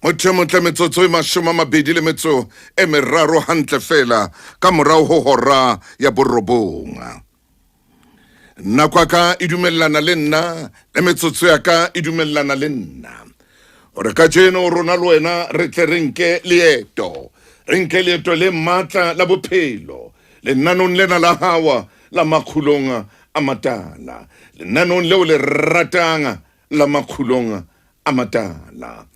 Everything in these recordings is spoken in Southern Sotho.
Motho e motle metsotso e 23 hantle fela ka morao ho hora ya borobong. Nako ya ka e dumellana le nna le metsotso ya ka e dumellana le nna gore kajeno rona le wena re tle re nke leeto, re nke leeto le matla la bophelo lenanong lena la hawa la Makgulong a Matala, lenanong leo le ratang la Makgulong a Matala.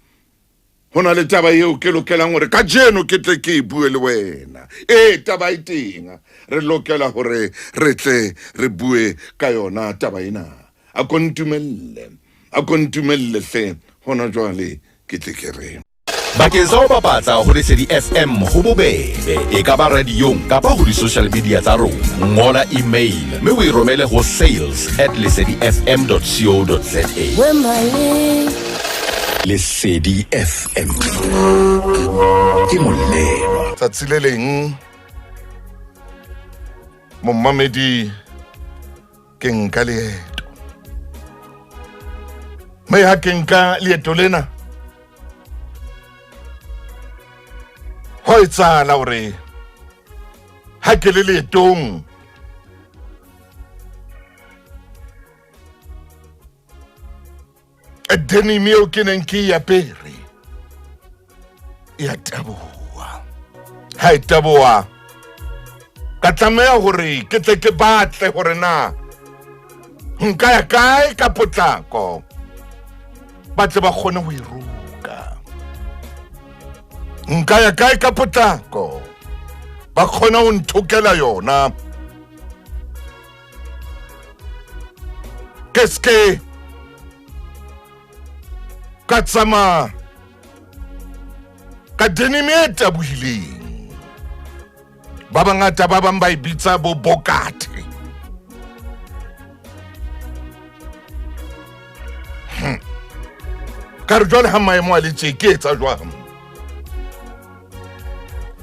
Ho na le taba eo ke lokelang hore kajeno ke tle ke e bue le wena. Ee, taba e teng, re lokela hore re tle re bue ka yona taba ena. A ko ntumelle, a ko ntumelle hle hona jwale ke tle ke re. Bakeng sa ho bapatsa ho Lesedi FM ho bobebe, e ka ba radiong kapa ho di-social media tsa rona. Ngola email mme o e romele ho sales at lesedifm.co.za. Lesedi FM ke molelwa. Tsatsi le leng momamedi ke nka leeto, mme ha ke nka leeto lena ho etsahala hore ha ke le leetong denim eo ke neng ke e apere ya taboha. Ha e taboha ka tlameha hore ke tle ke batle hore na nka ya kae ka potlako ba tle ba kgone ho e roka. Nka ya kae ka potlako ba kgone ho nthokela yona, ke ske ka tsamaya ka denim e tabohileng. Ba bangata ba bang ba e bitsa bo bokate. Ka re jwale ha maemo a le tje ke etsa jwang?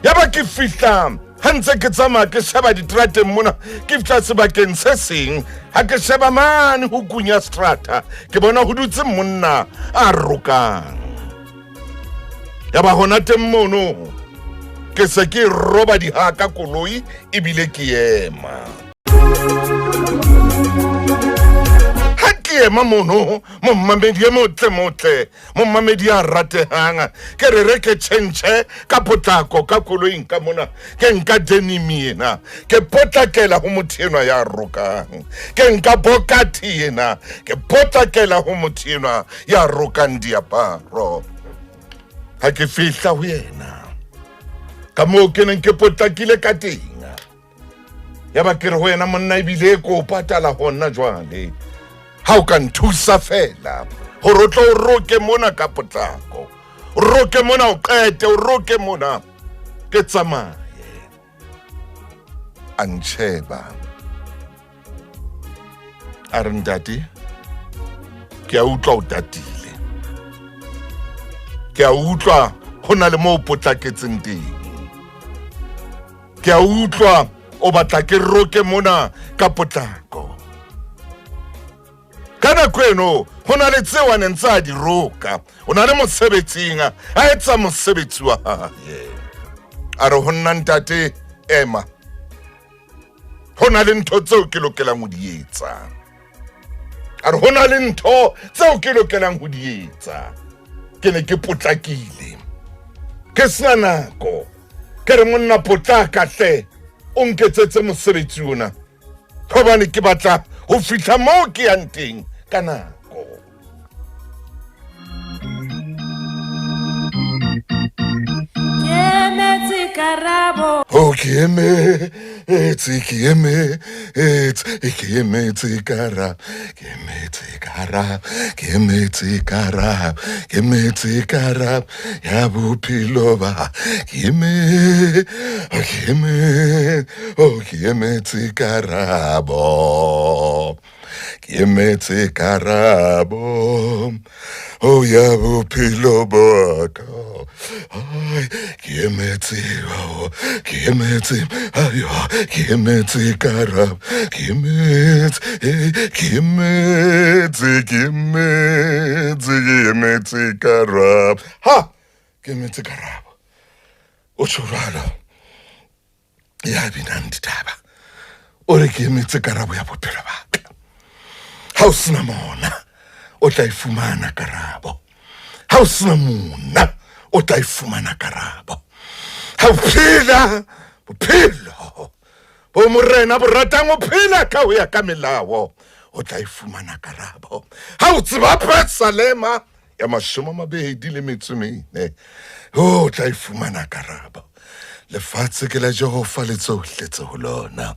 Ya ba ke fihla ha ntse ke tsamaya ke sheba diterateng mona, ke fihla sebakeng se seng, ha ke sheba mane ho kunya strata ke bona ho dutse monna a rokang. Ya ba hona teng mono ke se ke roba dihaka koloi ebile ke ema. Ha ke ema mono, mommamedi e motle motle, mommamedi a ratehang, ke re re ke tjhentjhe ka potlako ka koloing ka mona, ke nka denim ena ke potlakela ho motho enwa ya rokang, ke nka bokati ena ke potlakela ho motho enwa ya rokang diaparo. Ha ke fihla ho yena ka moo ke neng ke potlakile ka teng, ya ba ke re ho yena, monna ebile ke o patala hona jwale ha o ka nthusa fela hore o tlo o roke mona ka potlako, o roke mona o qete, o roke mona ke tsamaye. A ntjheba a re, ntate, ke a utlwa o tatile, ke a utlwa ho na le moo o potlaketseng teng, ke a utlwa o batla ke roke mona ka potlako. Ka nako eno ho na le tseo a neng tse a di roka, o na le mosebetsing a etsa mosebetsi wa hae. A re ho nna, ntate, ema, ho na le ntho tseo ke lokelang ho di etsa. A re ho na le ntho tseo ke lokelang ho di etsa. Ke ne ke potlakile, ke sena nako. Ke re, monna, potlaka hle o nketsetse mosebetsi ona, hobane ke batla ho fihla moo ke yang teng ka nako. Oh, ke emetse, ke emetse, ke emetse karabo, ke emetse karabo, ke emetse karabo, ke emetse karabo ya bophelo ba ke eme, ke eme, oh, ke emetse karabo, ke emetse karabo, oh, ya bophelo ba ka. Ai, ke emetse, oh, ke emetse, ayo, ke emetse karabo, ke emetse, eh, ke emetse, ke emetse, ke emetse karabo. Ha! Ke emetse karabo. O tjho jwalo. Ya binang ditaba. O re ke emetse karabo ya bophelo ba ka. Ha o sena mona, o tla e fumana karabo. Ha o sena mona, o tla e fumana karabo. Ha o phela bophelo bo morena bo ratang o phela ka ho ya ka melao, o tla e fumana karabo. Ha o tseba Pesalema ya 24, o tla e fumana karabo. Lefatshe ke la Jehova le tsohle tse ho lona,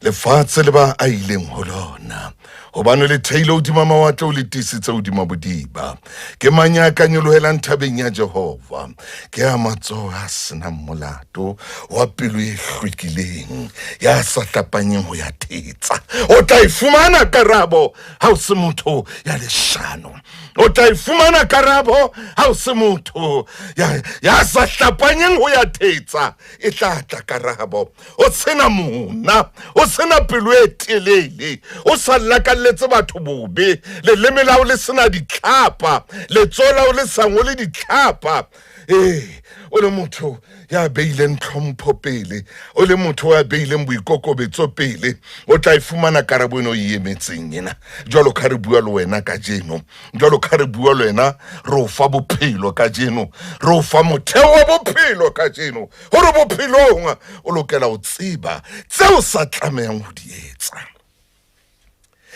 lefatshe le ba aileng ho lona, hobane le theile hodima mawatle, o le tiisitse hodima bodiba. Ke mang ya ka nyolohelang thabeng ya Jehova? Ke a matsoho a senang molato, wa pelo e hlwekileng, ya sa hlapanyeng ho ya thetsa. O tla e fumana karabo ha o se motho ya leshano. O tla e fumana karabo ha o se motho ya, ya sa hlapanyeng ho ya thetsa. E tla tla karabo. O sena mona, o sena pelo e telele, o sa lakalletse batho bobe, leleme la hao le sena ditlhapa, letsoho la hao le sa ngole ditlhapa. Ee, o le motho ya beileng tlhompho pele, o le motho ya beileng boikokobetso pele, o tla e fumana karabo eno e emetseng ena. Jwalo ka re bua le wena kajeno, jwalo ka re bua le wena, re o fa bophelo kajeno, re o fa motheo wa bophelo kajeno, hore bophelong o lokela ho tseba tseo sa tlamehang ho di etsa.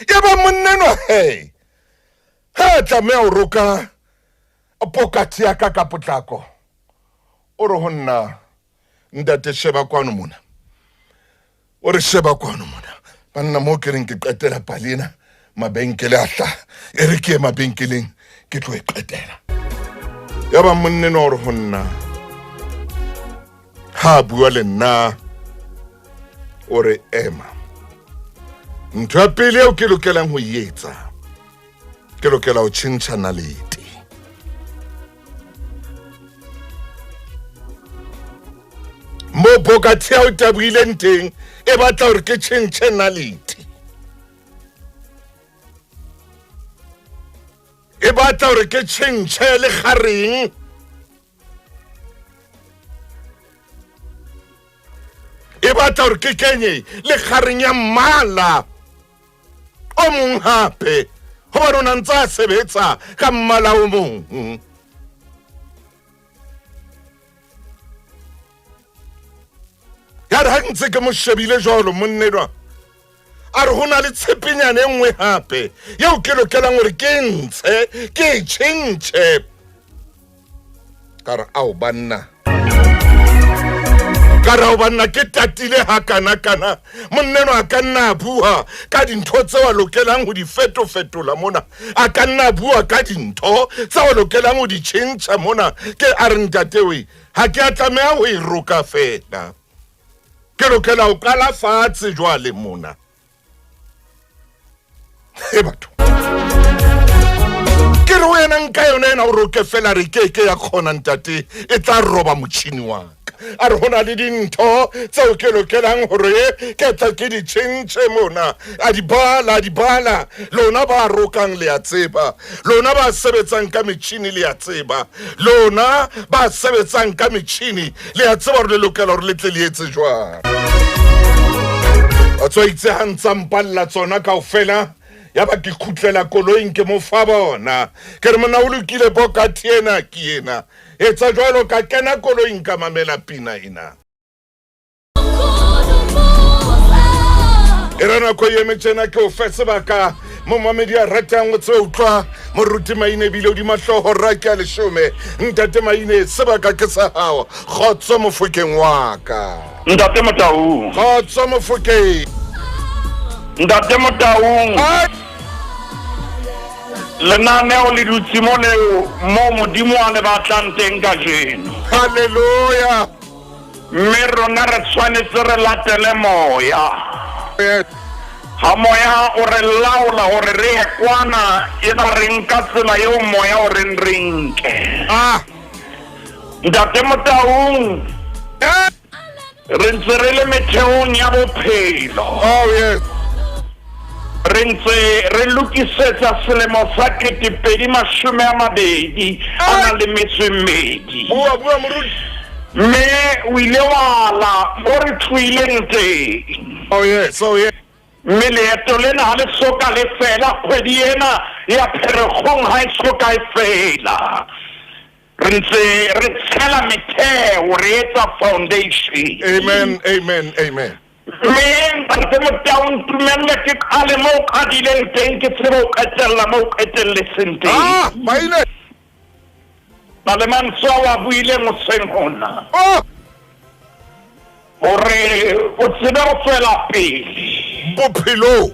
Ya ba monna enwa he, ha tlameha ho roka pokathi ya ka ka potlako, o re ho nna, ntate sheba kwano mona. O re sheba kwano mona. Banna mo ke reng ke qetela pale ena, mabenkele a hlaha. E re ke ye mabenkeleng ke tlo e qetela. Ya ba monna enwa o re ho nna, ha a bua le nna, o re ema. Ntho ya pele eo ke lokelang ho e etsa, ke lokela ho tjhentjha nalete. Mo bokati ya o tabohileng teng e batla hore ke tjhentjhe nalete. E batla hore ke tjhentjhe le kgareng. E batla hore ke kenye le kgareng ya mmala o mong hape, hobane o na ntse a sebetsa ka mmala o mong. Ya re ha ntse ke mo shebile jwalo monnenwa, a re ho na le tshepenyana e nngwe hape eo ke lokelang hore ke ntshe, ke e tjhentjhe. Ka re ao banna, ka re ao banna, ke tatile ha kana kana. Monneno a ka nna a bua ka dintho tseo a lokelang ho di fetofetola mona, a ka nna a bua ka dintho tseo a lokelang ho di tjhentjha mona. Ke a re ntate we, ha ke a tlameha ho e roka fela, ke lokela ho qala fatshe jwale mona. E batho, ke re wena nka yona ena o roke fela, re ke ke ya kgona ntate, e tla roba motjhini wa ka. A re ho na le dintho tseo ke lokelang hore ke tla ke di tjhentjhe mona. A di bala, a di bala. Lona ba rokang le a tseba, lona ba sebetsang ka metjhini le a tseba, lona ba sebetsang ka metjhini le a tseba hore le lokela hore le tle le etse jwang. A tswa itse ha ntsa mpalla tsona kaofela, ya ba ke khutlela koloing ke mo fa bona. Ke re monna o lokile, bokati ena ke ena. Etsa jwalo, ka kena koloing ka mamela pina ena. E re nako e eme tjena ke o fe sebaka momamedi a ratang o tsebe utlwa moruti Maine ebile hodima hlooho ra ke a leshome. Ntate Maine, sebaka ke sa hao. Kgotso mofokeng wa ka. Ntate Motaung. Kgotso mofokeng. Ntate Motaung. Lenaneo le dutse mo leo mo Modimo a le batlang teng kajeno. Hallelujah. Mme rona re tshwanetse re latele moya. Ha moya o re laola hore re ye kwana, e ba re nka tsela eo moya o reng re nke. Ntate Motaung, re ntse re le metheong ya bophelo. Oh yes. Re ntse re lokisetsa selemo sa 2020 a na le metso e mmedi. Bua, bua moruti. Mme o ile wa la mo re tlohileng teng. Oh yes, oh yes. Mme leeto lena ha le soka le fela, kgwedi ena ya Pherekgong ha e soka e fela. Re ntse re tshela metheo, re etsa foundation. Amen, amen, amen. Mme Ntate Motau, ntumelle ke qale mo o qadileng teng, ke tsebe ho qetella mo o qetelletseng teng. Ah, maine. Na le mantswe ao a buileng hoseng hona. Oh. Hore o tsebe ho tswela pele. Bophelong.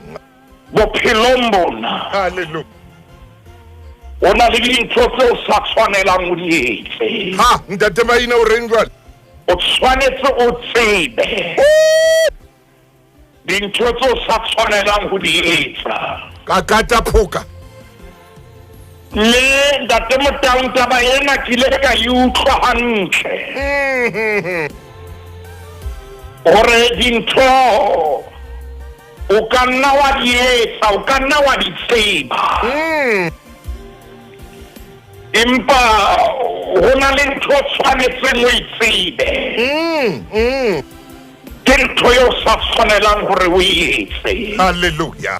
Bophelong bona. Hallelujah. O na le dintho tse o sa tshwanelang o di etse. Ha, Ntate Maine o reng jwale? O tshwanetse o tsebe dintho tse o sa tshwanelang ho di etsa. Ka kata phoka. Mme Ntate Motaung, taba ena ke ile ka e utlwa hantle. Hore dintho o ka nna wa di etsa, o ka nna wa di tseba. Empa ho na le ntho o tshwanetseng o e tsebe. Ke ntho eo sa tshwanelang hore o e etse. Hallelujah.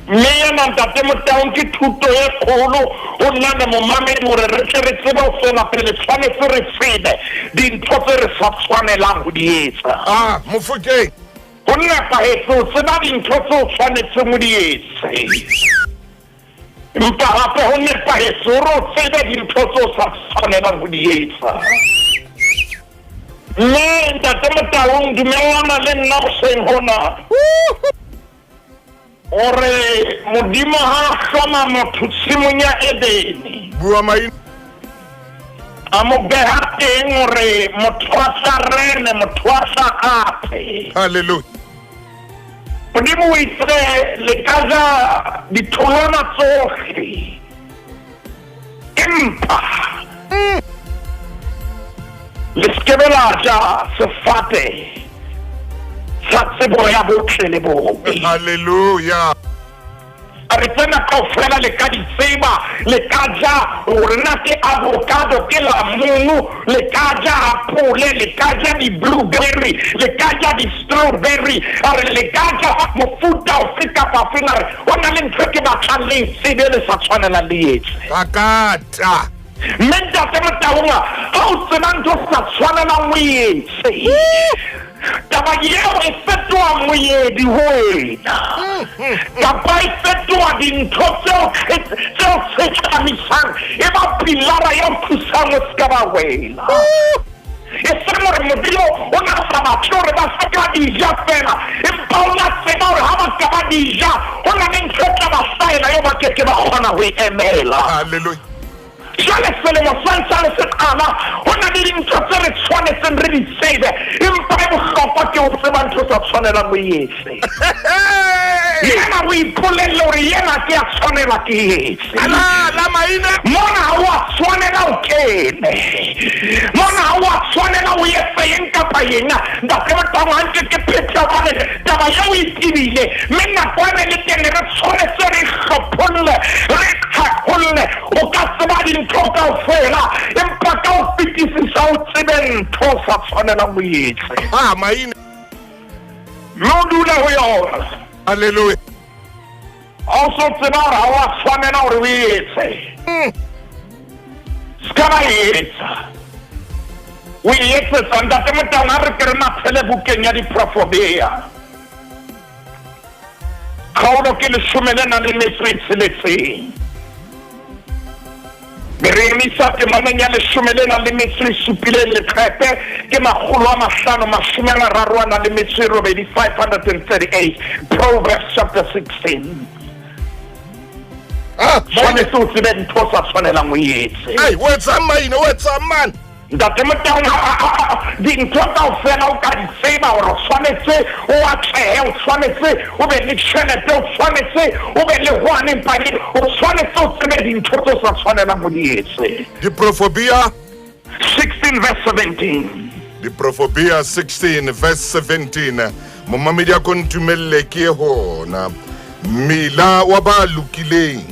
Mme ena Ntate Motaung ke thuto e kgolo ho nna le momamedi hore re tle re tsebe ho tswela pele, tshwanetse re tsebe dintho tse re sa tshwanelang ho di etsa. Ah, Mofokeng. Ho nepahetse ho tseba dintho tse o tshwanetseng o di etse. Empa hape ho nepahetse hore o tsebe dintho tse o sa tshwanelang ho di etsa. Mme Ntate Motaung, dumellana le nna hoseng hona hore Modimo ha a hloma motho tshimong ya Edene, Bua maina. a mo beha teng hore motho a tla rene, motho a tla ate. Hallelujah. Modimo o itse le ka ja ditholwana tsohle, empa le se ke be la ja sefate sa tsebo ya botle le bobe. Hallelujah. A re tsena kaofela le ka di tseba, le ka ja hore na ke avocado, ke lamunu, le ka ja apole, le ka ja di-blueberry, le ka ja di-strawberry, a re le ka ja mofuta ofe kapa ofeng. A re ho na le ntho e ke batlang le e tsebe le sa tshwanelang le etse. Kakata. Mme Ntate Motaung, ha o tseba ntho o sa tshwanelang o e etse, taba eo e fetoha moedi ho wena, kapa e fetoha dintho tseo tseo tshetlamisang, e ba pilara ya o thusang o se ka ba wela. E seng hore Modimo o na sa batle hore ba se ka di ja feela, empa o na tseba hore ha ba ka ba di ja, ho na le ntho e tla ba hlahela eo ba ke ke ba kgona ho e emela. Hallelujah. Jwale selemo sa ntsane se qala, ho na le dintho tse re tshwanetseng re di tsebe, empa e bohlokwa ke ho tseba ntho o sa tshwanelang o e etse. Yena o ipolelle hore yena ke a tshwanela ke e etse. Ala, la maina. Mona ha o a tshwanela o kene. Mona ha o a tshwanela o etse eng kapa eng. Ntate Motaung, ha nke ke phethe hobane taba eo e tebile, mme nako ena le teng re tshwanetse re hlopholle, re tlhaholle. O ka tseba dintho kaofela, empa ka ho fetisisa o tsebe ntho o sa tshwanelang o e etse. Ah, maina. Mme o dule ho yona. Hallelujah. Ha o so tseba hore ha o a tshwanela hore o e etse, se ka ba e etsa. O e etsetsa Ntate Motaung, ha re ke re mathele bukeng ya Diprofobea. Kgaolo ke leshome le nang le metso e tsheletseng. Be re emisa temaneng ya leshome le nang le metso e supileng leqepe ke 538, 538, Proverbs chapter 16. Ah, Tshwanetse o tsebe ntho o sa tshwanelang o e etse. Ai, o etsang maina, o etsang man. Ntate Motaung, dintho kaofela o ka di tseba hore o tshwanetse o atlehe, o tshwanetse o be le tjhelete, o tshwanetse o be le hwane, empa o tshwanetse o tsebe dintho tse o sa tshwanelang ho di etse. Diprofobia 16 verse 17. Diprofobia 16 verse 17. Momamedi a ko ntumelle ke hona. Mmila wa ba lokileng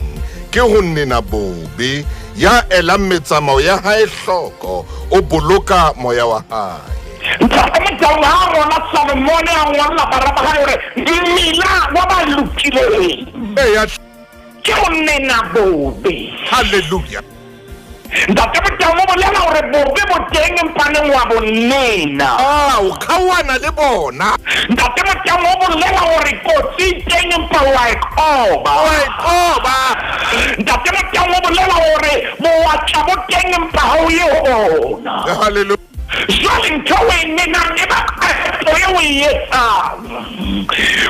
ke ho nena bobe, Ya elang metsamao ya hae hloko o boloka moya wa hae. Ntate Motaung, ha rona Salomone a ngolla bara ba hae hore mmila wa ba lokileng Eya. ke ho nena bobe. Hallelujah. Ntate Motaung o bolela hore bobe bo teng empaneng wa bo nena. Ah, o kgaohana le bona. Ntate Motaung o bolela hore kotsi e teng empa wa e qoba. Wa e qoba. Ntate Motaung o bolela hore bowatla bo teng empa ha o ye ho bona. Hallelujah. Jwale ntho o e nenang e ba qeto e o e etsang.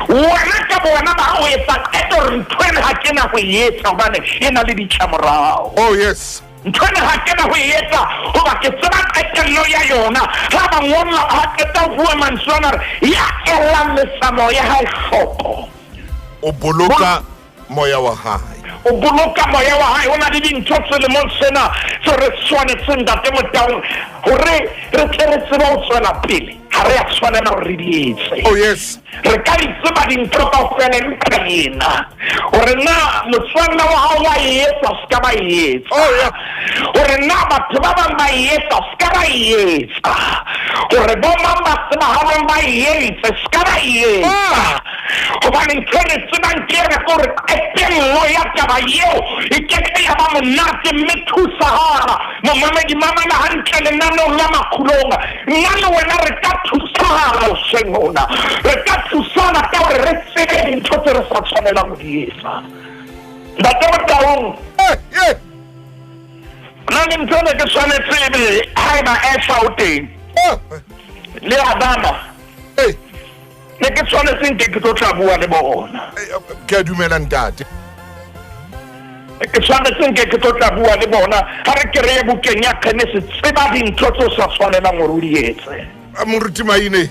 Wena ka bona ba o etsa qeto hore ntho ena ha ke na ho e etsa hobane e na le ditlamorao. Oh yes. Ntho ena ha ke na ho e etsa hoba ke tseba qetello ya yona. Ha ba ngolla ha qeta ho bua mantswe ana re ya elang metsamao ya hae hloko. O boloka moya wa hae. O boloka moya wa hae. Ho na le dintho selemong sena tseo re tshwanetseng Ntate Motaung hore re tle re tsebe ho tswela pele. Ha re a tshwanela hore re di etse. Oh yes. Re ka di tseba dintho kaofela empa yena hore na motswalle wa hao wa e etsa o ska ba e etsa. Oh yeah. Hore na batho ba bang ba e etsa o ska ba e etsa. Hore bo mang ba tsebahalang ba e entse ska ba e etsa. Hobane ntho e re tsebang ke ena ke hore qetello ya taba eo e ke ke ya ba monate mme thusahara. Momamedi mamela hantle lenaneong la Makgulong. Nna le wena re ka thusana hoseng hona. Re ka thusana ka hore re tsebe dintho tse re sa tshwanelang ho di etsa. Ntate Motaung, nna le ntho ene ke tshwanetse ebe haeba Eva o teng le Adama, ne ke tshwanetse nke ke tlo tla bua le bona. Ke a dumela ntate. Ke tshwanetse nke ke tlo tla bua le bona. Ha re ke re ye bukeng ya Genese, tseba dintho tse o sa tshwanelang hore o di etse. Moruti Maine.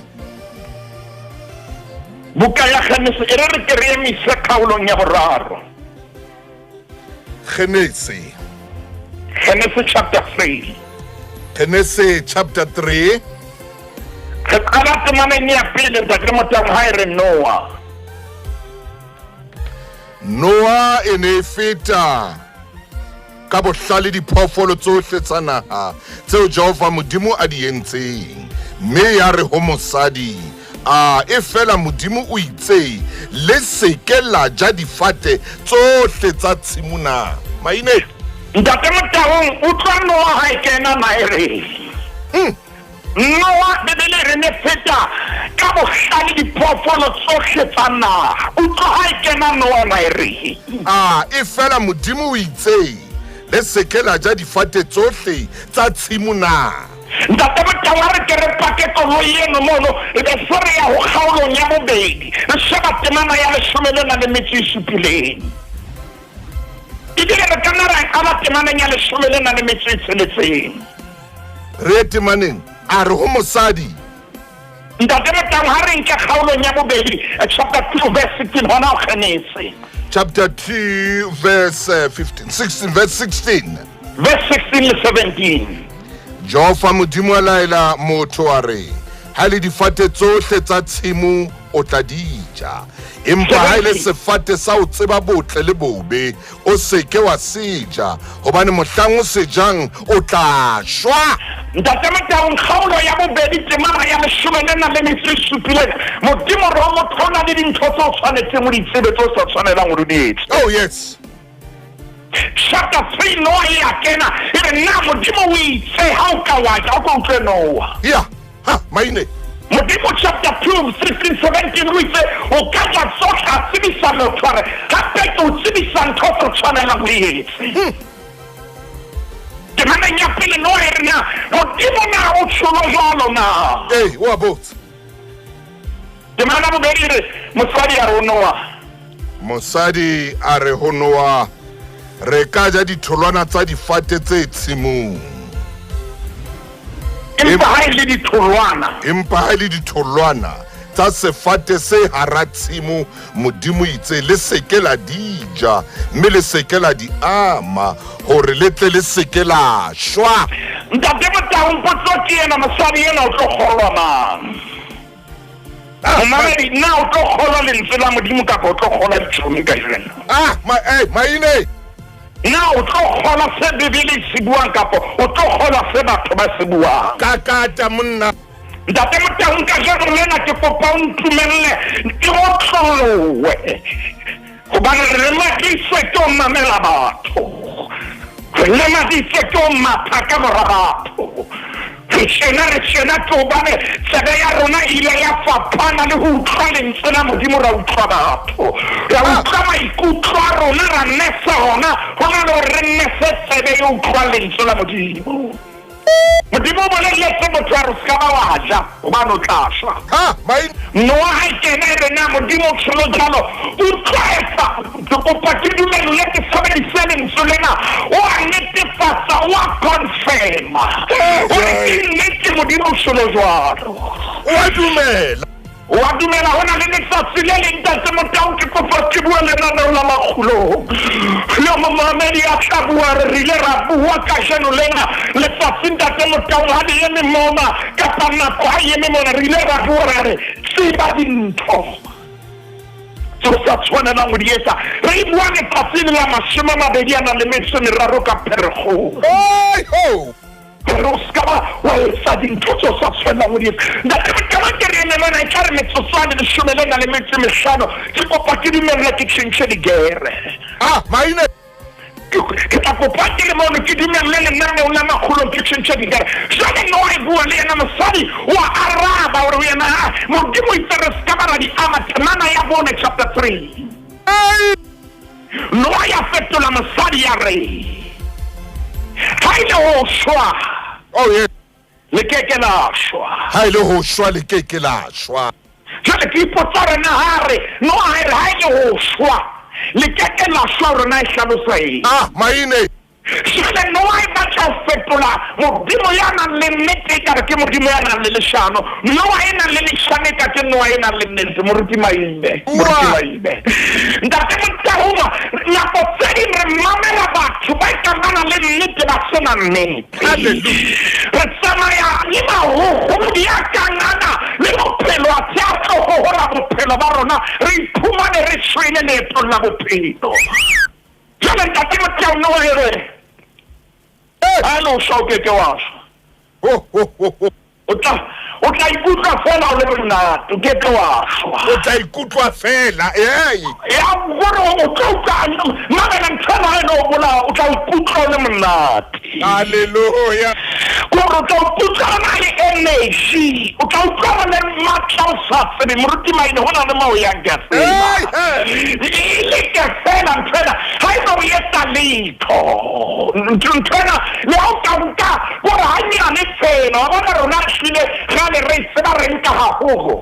Buka ya Genese e re re ke re emise kgaolong ya boraro. Genese. Genese chapter 3. Genese chapter 3. Re qala temaneng ya pele Ntate Motaung ha e re Noah. Noah e ne e feta ka bohlale diphoofolo tsohle tsa naha tseo Jehova Modimo a di entseng. Mme ya re ho mosadi, a e fela Modimo o itse le se ke la ja difate tsohle tsa tshimo na. Maine. Ntate Motaung, utlwa Noah ha e kena maereng. Noah Bibele re ne feta ka bohlale diphoofolo tsohle tsa naha. Utlwa ha e kena Noah maereng. A e fela Modimo o itse le se ke la ja difate tsohle tsa tshimo na. Ntate Motaung, ha re ke re pake koloi eno mono, e be se re ya ho kgaolong ya bobedi. Re sheba temana ya 17. Ebile re ka nna ra e qala temaneng ya 16. Re temaneng a re ho mosadi. Ntate Motaung, ha re nke kgaolong ya bobedi, chapter 2 verse 16 hona ho Genese. Chapter 2 verse 15, 16 verse 16. Verse 16 le 17. Jehova Modimo a laela motho a re, ha le difate tsohle tsa tshimo o tla di ja, empa ha e le sefate sa ho tseba botle le bobe o se ke wa se ja, hobane mohlang o se jang o tla shwa. Ntate Motaung, kgaolo ya bobedi temana ya 17, Modimo re ho motho o na le dintho tse o tshwanetseng o di tsebe tse o sa tshwanelang hore o di etse. Oh yes. Chapter 3 Noah e a kena e re na Modimo o itse ha o ka wa ja o tlo utlwe Noah. Yeah. Ha Maine. Modimo chapter 2 16 17 o itse o ka ja tsohle, a tsebisa motho a re hape ke o tsebisa ntho tse o tshwanelang ho di etse. Temaneng ya pele Noah e re na Modimo na o tsholo jwalo na? Ee, o a botsa. Temana bobedi e re mosadi a re ho Noah. Mosadi a re ho Noah, re ka ja ditholwana tsa difate tse tshimong. Empa ha e le ditholwana. Empa ha e le ditholwana tsa sefate se hara tshimo, Modimo itse le se ke la di ja, mme le se ke la di ama, hore le tle le se ke la shwa. Ntate Motaung, potso ke ena, mosadi ena o tlo kgolwa mang? Momamedi, na o tlo kgolwa lentswe la Modimo kapa o tlo kgolwa ditjhomi kajeno? Maine. Na o tlo kgolwa se Bibele e se buang kapa o tlo kgolwa se batho ba se buang? Kakata monna. Ntate Motaung kajeno lena ke kopa o ntumelle ke otlolowe hobane re lemaditswe ke ho mamela batho, re lemaditswe ke ho matha ka mora batho. Re tjena re tjena ke hobane tsebe ya rona e ile ya fapana le ho utlwa lentswe la Modimo, ra utlwa batho, ra utlwa maikutlo a rona, ra nesa hona ho na le hore re nese tsebe e utlwang lentswe la Modimo. Modimo o bolelletse motho a re o se ka ba wa ja hobane o tla shwa. Ha, mai. Noa ha e kena e re na Modimo o tjholo jwalo, utlwa efa ke kopa ke dumelle ke sebedise lentswe lena. O a netefatsa, o a confirma hore ke nnete Modimo o tjholo jwalo. O a dumela. O a dumela ho na le letsatsi le leng Ntate Motau ke kopa ke bua lenaneo la makgulong le momamedi a tla bua re re ile ra bua kajeno lena letsatsi Ntate Motau ha le eme mona kapa nako ha e eme mona re ile ra bua ra re tseba dintho tse o sa tshwanelang ho di etsa re e bua letsatsing la 22 a nang le metso e meraro ka Pherekgong. Hey ho! Gore o se ka ba wa etsa dintho tse o sa tshwanelang ho di etsa. Ntate Motaba ke re eme mona e tla re metsotswane leshome le na le metso e mehlano ke kopa ke dumellwe ke tjhentjhe digere. Ah, maine. Ke tla kopa ke le mono ke dumellwe lenaneo la makgolong ke tjhentjhe digere. Jwale Noa e bua le yena mosadi o a araba hore ho yena ha Modimo o itse re se ka ba ra di ama temana ya bone chapter 3. Ai! Noa ya fetola mosadi ya re, Ha e le ho shwa, Oh yes. le ke ke la shwa. Ha e le ho shwa le ke ke la shwa. Jwale ke ipotsa hore na ha re Noa ha e re ha e le ho shwa le ke ke la shwa hore na e hlalosa eng. Ah, maine. Jwale Noa e batla ho fetola Modimo ya nang le nnete ekare ke Modimo ya nang le leshano. Noa e nang le leshano eka ke Noa e nang le nnete. Moruti Maibe, Moruti Maibe. Ntate Motaung, nako tse ding re mamela batho ba ekang ba na le nnete ba se na nnete. Re tsamaya le mahohodi a kang ana le bophelo athe a tlo hohola bophelo ba rona re iphumane re shwele leetong la bophelo. Jwale Ntate Motaung o re, ha le o shwa o ke ke wa shwa. Ho, ho, ho, ho. O tla o tla ikutlwa fela o le monate, o ke ke wa shwa. O tla ikutlwa fela, ee. Ya gore o tlo utlwa mamela ntho ena ha e no bolaya, o tla ikutlwa o le monate. Hallelujah. Gore o tla ikutlwa o na le energy, o tla utlwa o na le matla o sa tsebe. Moruti Maine ho na le mo o yang ke a tseba. E leke fela ntho ena ha e no etsa letho. Ntho ena le ha o ka nka gore hanyane fela wa bona rona re hlile kgale re tseba re nka haholo.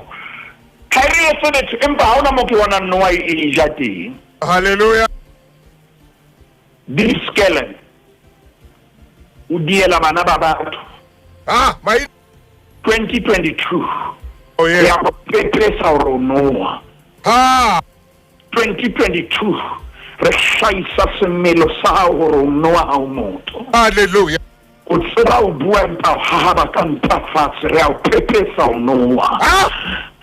Ha e re etse letho empa ha hona mo ke bonang noa e ja teng. Hallelujah. Diskelen o diela bana ba batho. Ah, my 2022. Oh yeah. Ya go pepesa hore o noa. Ha. 2022 re hlahisa semelo sa hao hore o noa ha o motho. Hallelujah. O tseba o bua empa o hahaba ka mpa fatshe, re a o phephetsa o noa. Ah!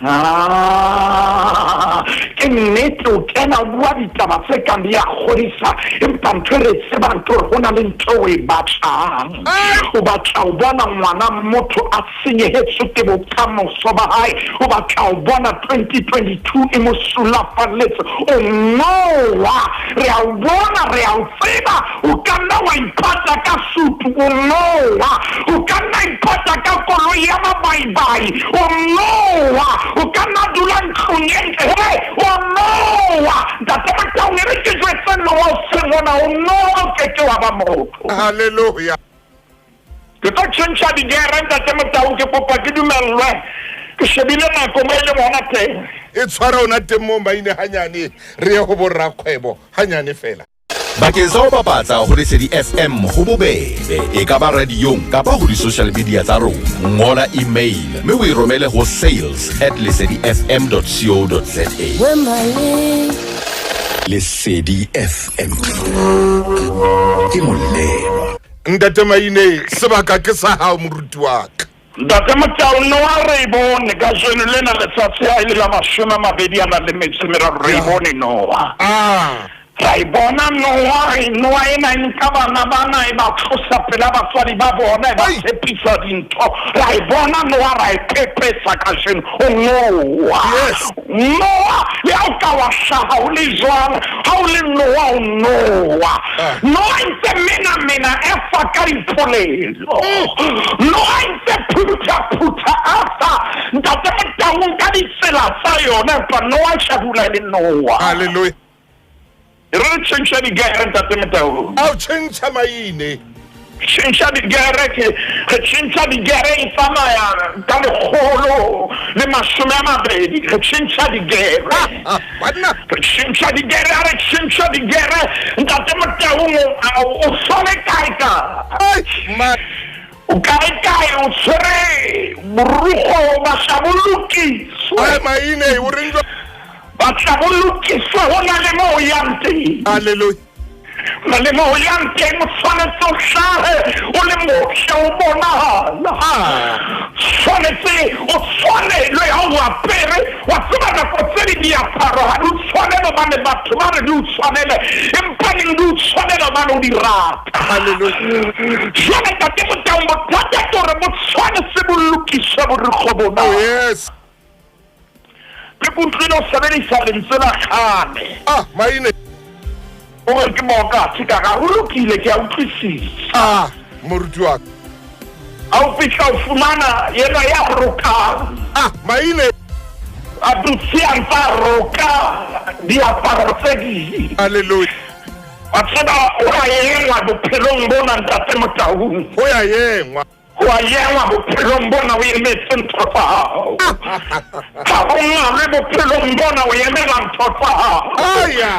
Ah, ke nnete o kena o bua ditaba tse kang di a kgodisa, empa ntho e re e tsebang ke hore ho na le ntho eo o e batlang. O batla ho bona ngwana motho a senyehetswe ke bokamoso ba hae, o batla ho bona 2022 e mo sulafalletse. O noa, re a o bona, re a o tseba. O ka nna wa ipata ka sutu, o noa. O ka nna ipata ka koloi ya mabaibai, o noa. O ka nna dula ntlong e ntle, he, o noa. Ntate Motaung, e re ke jwetse Noa hoseng hona, o noa, o ke ke wa ba motho. Hallelujah. Ke tlo tjhentjha digere, Ntate Motaung, ke kopa ke dumellwe. Ke shebile nako mo e leng hona teng. E tshwara ona teng moo maine hanyane, re ye ho borrakgwebo hanyane fela. Bakeng sa ho bapatsa ho Lesedi FM ho bobebe, e ka ba radiong kapa ho di-social media tsa rona. Ngola email mme o e romele ho sales at lesedifm.co.za. Lesedi FM ke molelwa. Ntate Maine, sebaka ke sa hao moruti wa ka. Ntate Motau, Noa re e bone kajeno lena letsatsi ha e le la 23 a nang le metso e meraro, re e bone Noa. Ah. Ra e bona Noa, Noa ena e nka bana bana e ba tlosa pela batswadi ba bona e ba tshepisa dintho. Ra e bona Noa, ra e phephetsa kajeno. O Noa. Yes. Noa, le ha o ka wa hlaha o le jwang, ha o le Noa o Noa. Noa e ntse mena mena Efa ka dipolelo. Noa e ntse phutha phutha Efa ntate Motaung ka ditsela tsa yona, empa Noa e tla dula e le Noa. Hallelujah. E re re tšhentšha digere, Ntate Motaung. A o tšhentšha maine. Tšhentšha digere, ke re tšhentšha digere e tsamaya ka 120. Re tšhentšha digere. Banna. Re tšhentšha digere, a re tšhentšha digere. Ntate Motaung, o sole kae kae? Ma. O kae kae o tshwere borugo ba tla bo lokiswe. Ai maine o reng jwa. Ba tla bo lokiswe ho na le mo o yang teng. Hallelujah. Na le mo o yang teng o tshwanetse o hlahe o le motle o bonahala. Tshwanetse o tshwanelwe ha o apere wa tseba nako tse ding diaparo ha di o tshwanele hobane batho ba re di o tshwanele empa neng di o tshwanele hobane o di rata. Hallelujah. Jwale Ntate Motaung bothata ke hore bo tshwanetse bo lokiswe borikgwe bona. Oh yes. Ke utlwile o sebedisa lentswe la kgale. Ah, maine. O re ke moka ka ga ho lokile ke a utlwisisa. Ah, moruti wa ka. Ha o fihla o fumana yena ya rokang. Ah, maine. A dutse a ntsa roka diaparo tse ding. Hallelujah. Wa tseba o a engwa bophelong bona Ntate Motaung. Ho ya engwa. Ho a engwa bophelong bona o emetse ntho tsa hao. Ha ho ngalwe bophelong bona o emela ntho tsa hao. Aya.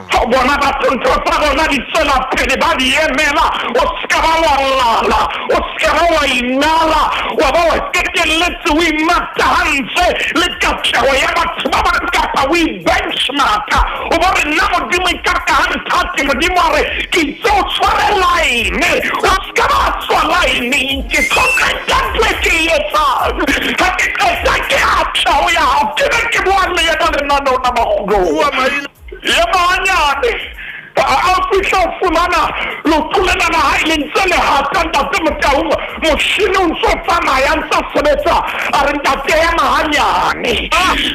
Ha o bona batho ntho tsa bona di tswela pele ba di emela, o ska ba wa lala, o ska ba wa inala, wa ba wa qetelletse o imatahantse le katleho ya batho ba bang kapa o i-benchmarka. O bo re nna Modimo e ka ka ha nthate, Modimo a re ke itse o tshware line, o ska ba tswa line, ke tlo qeta ntho e ke e etsang. Ha ke qeta ke a tla ho ya hao, ke be ke bua le yena lenaneo la makgulong. Bua maine. Ema hanyane. Ha o fihla o fumana leoto lena la hae le ntse le hata Ntate Motaung, motjhini o ntso tsamaya ntse sebetsa. A re ntate ema hanyane.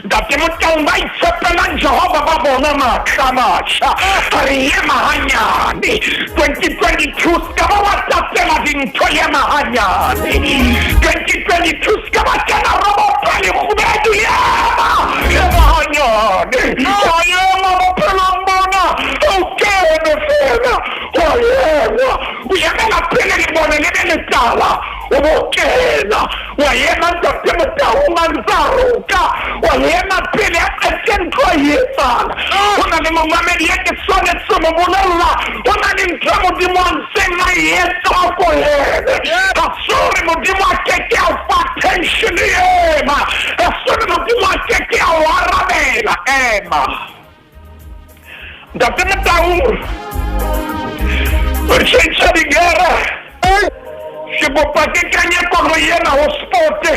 Ntate Motaung ba itshepelang Jehova ba bona matla a matjha. A re ema hanyane. 2022 ska ba wa tatela dintho, ema hanyane. 2022 ska ba kena roboto e kgubedu, ema, ema hanyane. Wa ema bophelong bona, o kene fela, wa ema. O emela pele lebone le be letala, o bo kena. Wa ema Ntate Motaung a ntsa roka, wa ema pele a qete ntho a e etsang. Ho na le momamedi e ke tshwanetse mo bolella, ho na le ntho e Modimo a ntseng a e etsa ko yena. Ha se hore Modimo a keke a o fa attention, ema. Ha se hore Modimo a keke a o arabela, ema. Ntate Motaung, re tjhentjha digere. Ke kopa ke kenye koloi ena ho sport. E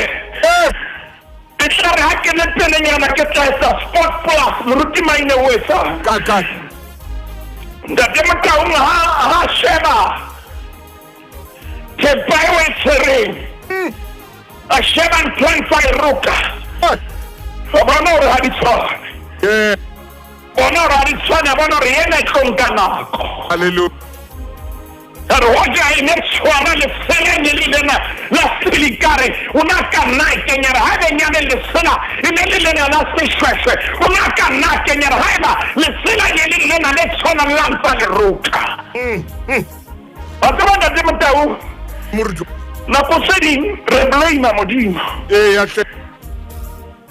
tla re ha ke le pelenyana ke tla etsa sport plus, moruti Maine o etsang. Ka ka. Ntate Motaung ha sheba thepa eo e tshwereng, a sheba ntho e ntsa e roka. A bona hore ha di tshwane. Bona hore ha di tshwane, a bona hore ena e tlo nka nako. Hallelujah. A re hoja e ne tshwana lesela ne le lena la silikare, o na ka nna e kenya re haeba nyane lesela e ne le lena la seshweshwe, o na ka nna e kenya re haeba lesela ne le lena le tshwanang la ntsa le roka. Wa tseba Ntate Motaung, Moruti. nako tse ding re blame Modimo. Eya hle.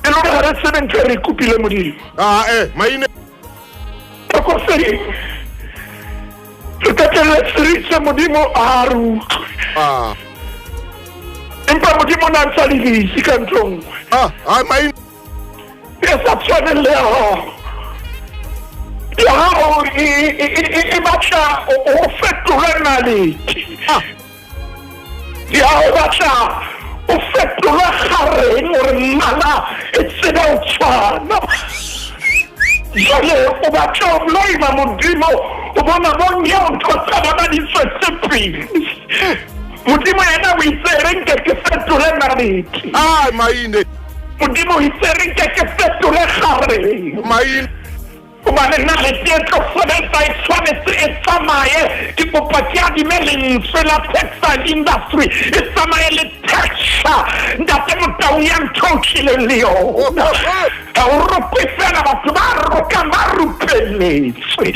E le hore ha re tsebe ntho e re kopile Modimo. Ah maine. Nako tse ding re qetelletse re itse Modimo ha re utlwe. Ah. Empa Modimo o na ntsa le busy ka ntho nngwe. Ah, maine. E sa tshwaneng le ya hao. Ya hao e batla o fetolwe naledi. Ya hao e batla o fetolwe kgareng hore mmala e tsebe ho tshwana. Jwale o batla ho blame Modimo, o bona bong eo ntho tsa bona di tswetse pele. Modimo yena o itse re nke ke fetole naledi. Ai maine. Modimo o itse re nke ke fetole kgarebe. Maine. Hobane naledi e tlo sebetsa e tshwanetse e tsamaye. Ke kopa ke adime lentswe la textile industry e tsamaye le texture. Ntate Motaung ya ntho o tlileng le yona. Ga o rokwe fela, batho ba rokang ba rupelletswe.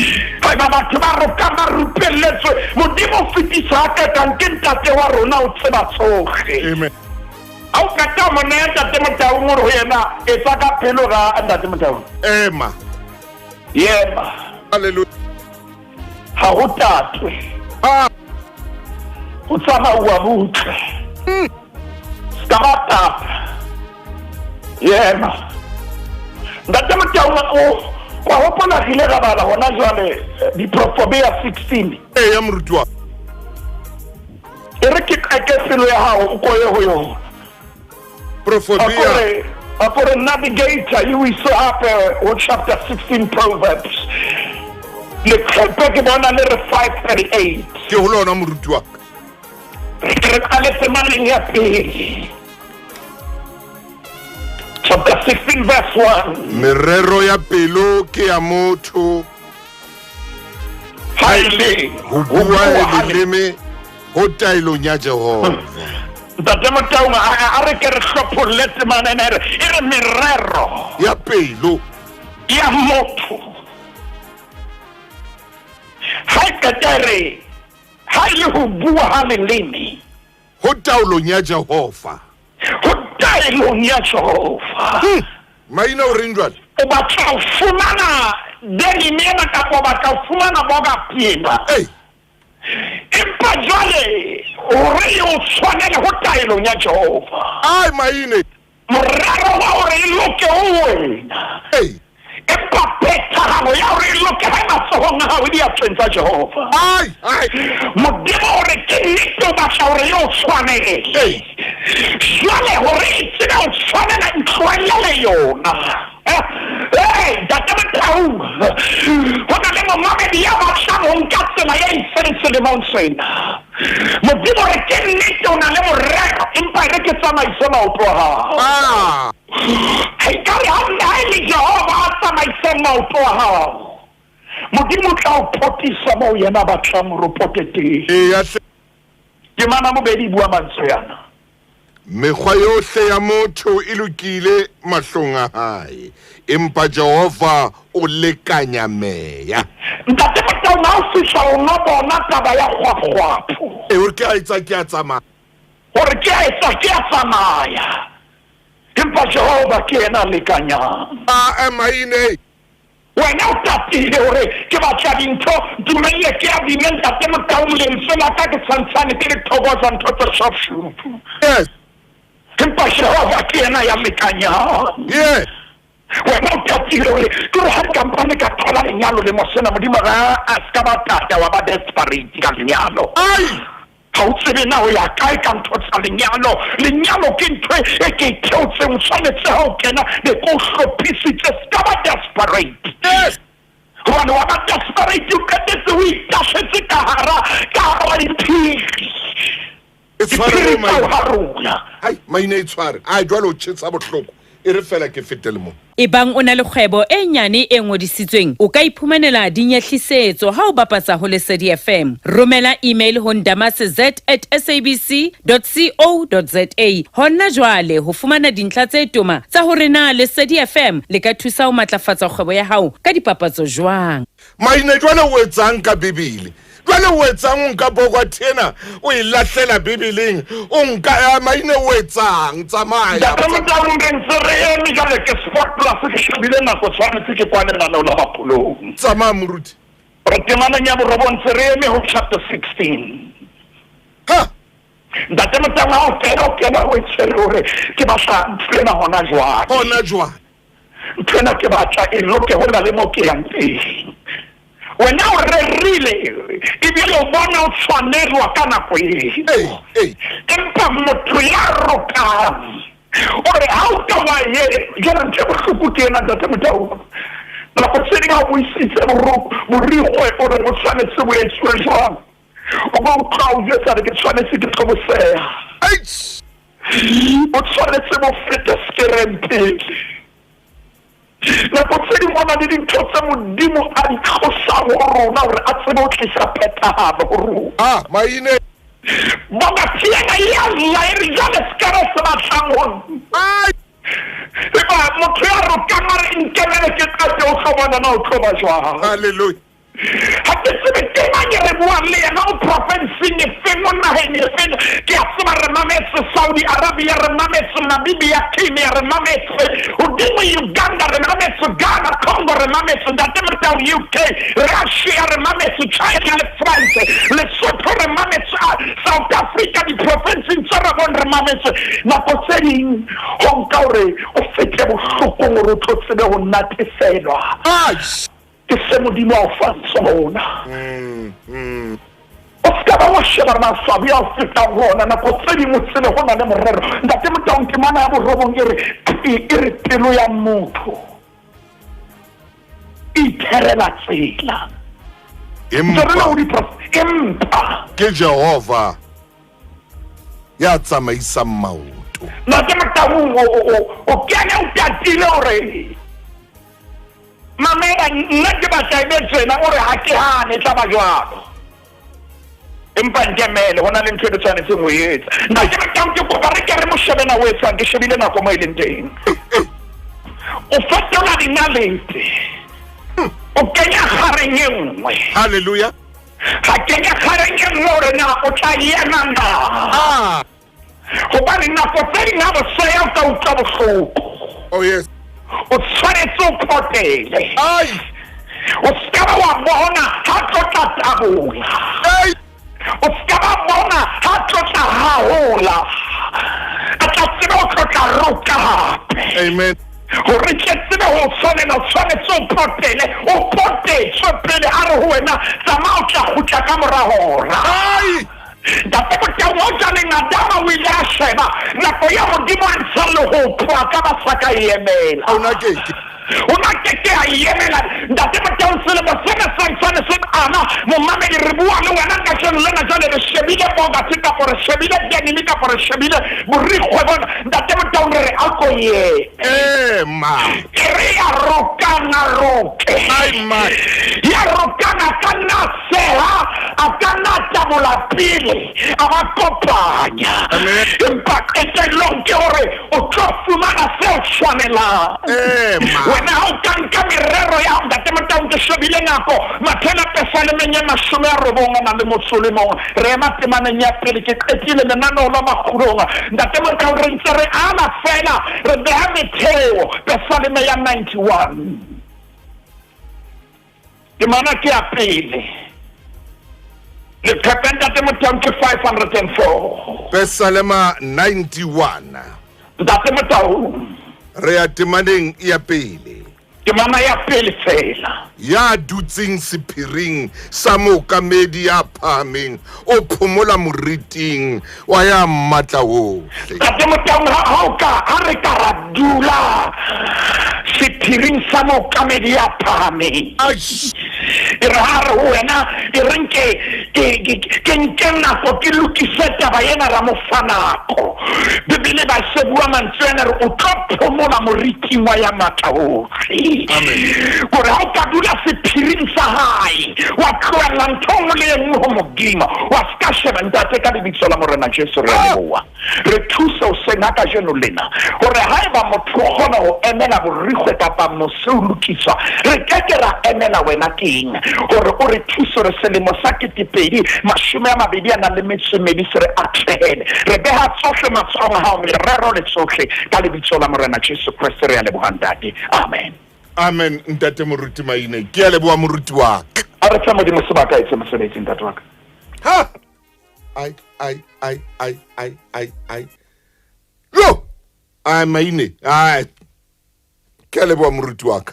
Haeba batho ba rokang ba rupelletswe, Modimo o fetisa a kakang ke ntate wa rona o tseba tsohle. Amen. Ha o qeta ho mo neya ntate Motaung o re ho yena etsa ka pelo ga ntate Motaung. Ema. Yema. Hallelujah. Ha ho tatwe. Ah. Ho tsamauwa butle. Ska ba tata. Yema. Ntate Motaung o wa hopola re ile ra bala hona jwale Diprofobea 16. Eya moruti wa. E re ke qeke pelo ya hao o koye ho yona. Profobia. Akore navigator e o ise hape ho chapter 16 Proverbs. Leqepe ke bona le re 538. Ke ho lona moruti wa ka. Re qale temaneng ya pele. Chapter 16 verse 1. Merero ya pelo ke ya motho. Ha e le ho bua leleme ho taelong ya Jehova. Ntate Motaung a re ke re hlopholle temana ena e re e re merero ya pelo ya motho ha e qeta e re ha e le ho bua ha leleme ho taolong ya Jehova. Ho taelong ya Jehova. Maina o reng jwale? O batla ho fumana denim ena kapa o batla ho fumana bokapi ena? Ei. Empa jwale hore e o tshwanele ho taelong ya Jehova. Ai maine. Morero wa hore e loke ho wena. Ei. Empa phethahalo ya hore e loke ha e matsohong a hao e diatleng tsa Jehova. Ai, ai. Modimo o re ke nnete o batla hore e o tshwanele. Ei. Jwale hore e tsebe ho tshwanela ntlohellele yona. Hey, Ntate Motaung, ho na le momamedi ya batlang ho nka tsela e itseng selemong sena. Modimo re ke nnete o na le morero, empa e re ke tsamaise maoto a hao. Ah. Ekare ha nna e le Jehova a tsamaisang maoto a hao, Modimo o tla o potisa moo yena a batlang hore o pote teng. Eya hle. Temana bobedi e bua mantswe ana. Mekgwa yohle ya motho e lokile mahlong a hae, empa Jehova o lekanya meya. Ntate Motaung ha o fihla o no bona taba ya kgwapkgwapho. E, hore ke a etsa ke a tsamaya. Hore ke a etsa ke a tsamaya. Empa Jehova ke yena a lekanyang. A maine. Wena o tatile hore ke batla dintho, ntumelle ke adime Ntate Motaung lentswe la ka ke santshane ke le thokoza ntho tse sharp sharp. Yes. Empa Jehova ke yena ya lekanyang. Yes. Wena o tatile hore ke re ha kampane ka thola lenyalo lemo sena Modimo ga a ska ba tata wa ba desperate ka lenyalo. Ai. Ha o tsebe na o ya kae ka ntho tsa lenyalo. Lenyalo ke ntho e ke e theotseng, o tshwanetse ha o kena be ke o hlophisitse, ska ba desperate. Yes. Hobane wa ba desperate o qetetse o itahletse ka hara diphiri. E tshware Diphiri bo tsa maine. ho haruna. Hai, maine e tshware. Ai, jwale o tjhesa bohloko. E re fela ke fetele mo. Ebang o na le kgwebo e nyane e ngodisitsweng, o ka iphumanela dinyehlisetso ha o bapatsa ho Lesedi FM. Romela email ho ndamase@sabc.co.za hona jwale ho fumana dintlha tse toma tsa hore na Lesedi FM le ka thusa ho matlafatsa kgwebo ya hao ka dipapatso jwang. Maine jwale o etsang ka Bibele? Jwale o etsang o nka bokwa thena o e lahlela Bibeleng, o nka ya maine o etsang tsamaya. Ntate Motaung re ntse re eme jwale ke Sport Plus ke shebile nako tshwanetse ke kwane lenaneo la Bapolong. Tsamaya moruti. Re temaneng ya borobong ntse re eme ho chapter 16. Ha. Ntate Motaung ha o kena o kena o e tshwere hore ke batla ntho ena hona jwale. Hona jwale. Ntho ena ke batla e loke ho na le mo ke yang teng. Wena o rerile ebile o bona o tshwanelwa ka nako eo. Ei, ei. Empa motho ya rokang o re ha o ka wa ye, jwale ntho e bohloko ke ena Ntate Motaung. Nako tse ding ha o buisitse borikgwe o re bo tshwanetse bo etsuwe jwang, o bo utlwa o jwetsa re ke tshwanetse ke tlo bo seha. Bo tshwanetse bo fete sekereng pele. Nako tse ding ho na le dintho tse Modimo a di tlosang ho rona hore a tsebe ho tlisa phethahalo ho rona. Ah, maine. Bona tsiena ya lla e re jwale sekere se batlang ho nna. Eba motho ya rokang a re nkemele ke qete o tlo bona na o tlo ba jwang. Hallelujah. Ha ke tsebe ke mang e re buang le yena, o profenseng efeng, o naheng efeng. Ke a tseba re mametse Saudi Arabia, re mametse Namibia, Kenya, re mametse hodimo Uganda, re mametse Ghana, Congo, re mametse Ntate Motau UK, Russia, re mametse China le France, Lesotho re mametse South Africa, diprofenseng tse robong re mametse. Nako tse ding ho nka hore o fete bohlokong hore o tlo tsebe ho natefelwa. Ke se Modimo a o fang sona. O se ka ba wa sheba re maswabi a o fetang ho ona. Nako tse ding o tsebe ho na le morero. Ntate Motaung, temana ya borobong e re, e re pelo ya motho e itherela tsela. Ntse re le ho Empa empa ke Jehova ya tsamaisang maoto. Ntate Motaung, o kene o tatile hore mamela nna ke batla e be tsena, o re ha ke hane e tla ba jwalo. Empa nkemele, ho na le ntho e ke tshwanetseng ho e etsa. Ntate Motaung, ke kopa re ke re mo shebe na o etsang, ke shebile nako mo e leng teng. O fetola dinalete, o kenya kgareng e nngwe. Hallelujah. Ha kenya kgareng e nngwe hore na o tla ema na. Hobane nako tse ding ha boseya o ka utlwa bohloko. Oh yes. O tshwanetse o photele. Ai. O se ka ba wa bona ha tlo tla tabola. Ai. O se ka ba bona ha tlo tla hahola. A tla tsebe ho tlo tla roka hape. Amen. Hore ke tsebe ho tshwanela, o tshwanetse o photele, o photetswe pele a re ho wena tsamaya o tla kgutla ka mora hora. Ai. Ntate Motaung, o jaleng Adama o ile a sheba nako ya Modimo a ntsha lehopo a ka ba sa ka e emela. O na keke. O na keke a e emela. Ntate Motaung, selemo sena sa ntsane se qala, momamedi re bua le wena kajeno lena jwale re shebile August kapa re shebile denim kapa re shebile borikgwe bona. Ntate Motaung, re re a ko ye. Ema. E re ya rokang a roke. Ai ma. Ya rokang a ka nna seha, a ka nna tabola pele, a ba kopanya. Amen. Empa qetellong ke hore o tlo fumana seo tshwanelang. Ema. Wena ha o ka nka merero ya hao, Ntate Motaung, ke shebile nako, mathela pesalemeng ya 90 a nang le motso o le mong. Re ema temaneng ya pele, ke qetile lenaneo la makgulong. Ntate Motaung, re ntse re ala fela, re beha metheo, pesaleme ya 91. Temana ke ya pele. Leqhepe Ntate Motaung ke 504. Pesalema 91. Ntate Motaung. Re ya temaneng ya pele. Temana ya pele fela. Ya dutseng sephiring sa mookamedi ya phahameng, o phomola moriting wa ya matla ohle. Ntate Motaung, ha o ka, ha re ka ra dula sephiring sa mookamedi ya phahameng. Aish. E re ha re ho wena, e re nke ke nke nako ke lokise taba ena, ra mo fa nako. Bibele ba se bua mantswe ana re o tlo phomola moriting wa ya matla ohle. Amen. Hore ha o ka dula sephiring sa hae, wa tlohella ntho e nngwe le e nngwe ho Modimo, wa se ka sheba. Ntate, ka lebitso la Morena Jesu re a leboha. Re thuse hoseng ha kajeno lena hore haeba motho o kgona ho emela borikgwe kapa mose o lokiswa, re keke ra emela wena keng hore o re thuse hore selemo sa 2022 se re atlehele. Re beha tsohle matsohong a hao, merero le tsohle, ka lebitso la Morena Jesu Kreste re a leboha Ntate. Amen. Amen. Ntate Moruti Maine, ke a leboha moruti wa ka. A re fe Modimo sebaka etse mosebetsi, ntate wa ka. Ha! Ai, ai, ai, ai, ai, ai, ai. Yo! Ai, Maine, ai. Ke a leboha moruti wa ka.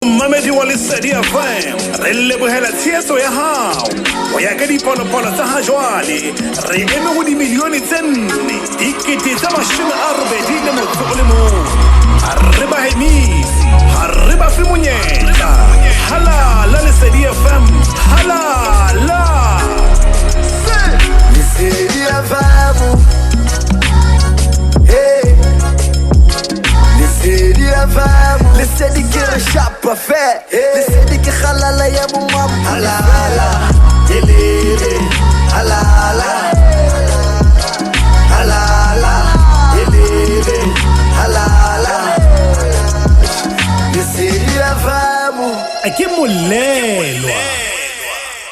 Mmamedi wa Lesedi FM, re lebohela tshehetso ya hao. Ho ya ka dipalopalo tsa ha jwale, re eme ho dimilione tse 4, 81. Ha re ba hemise, ha re ba fe monyetla. Halala Lesedi FM, halala. Lesedi FM. Hey. Lesedi FM. Lesedi ke re shapa fe. Lesedi ke kgalala ya bo.